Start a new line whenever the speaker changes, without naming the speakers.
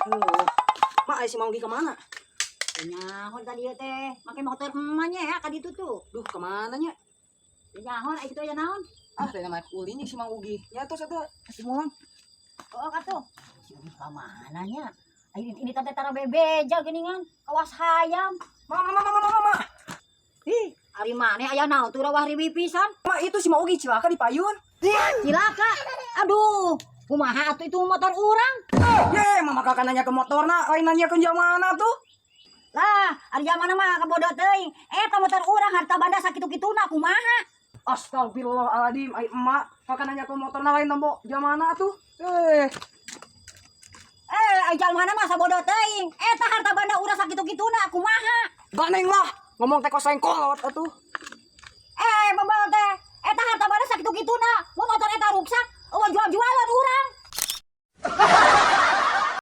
Oh. Mak, ai si Mang Ugi kemana?
Nyaho tadi ieu teh, make motor emaknya ya ka ditu tuh.
Duh, kemana nya?
Nyaho ai kitu aya naon?
Ah, lain naik ulin si Mang Ugi. Ya tuh satu, si mulang.
Oh, katuh. Si Ugi ka mana nya? Ai ini teh tara bebeja geuningan, kawas hayam.
Mama, mama, mama, mama, mama.
Ih, ari maneh aya naon tuh rawah riwih pisan?
Ma, itu si Mang Ugi cilaka di payun.
Cilaka. Aduh, kumaha atuh itu motor urang?
Ye, mama kakak nanya ke motorna, lain nanya ke mana tuh?
Lah, ari mana mah kabodo teuing. Eta motor urang harta banda sakitu-kituna kumaha?
Astagfirullahaladzim, ai emak, kakak nanya ke motorna lain nembo mana tuh? Eh,
Eh, ai jalmana mah sabodo teuing. Eta harta banda urang sakitu-kituna kumaha?
Ganeng lah, ngomong teh kos kolot atuh.
Eh, bebal teh. Eta harta banda sakitu-kituna. Mun motor eta ruksak, euweuh jual-jualan urang.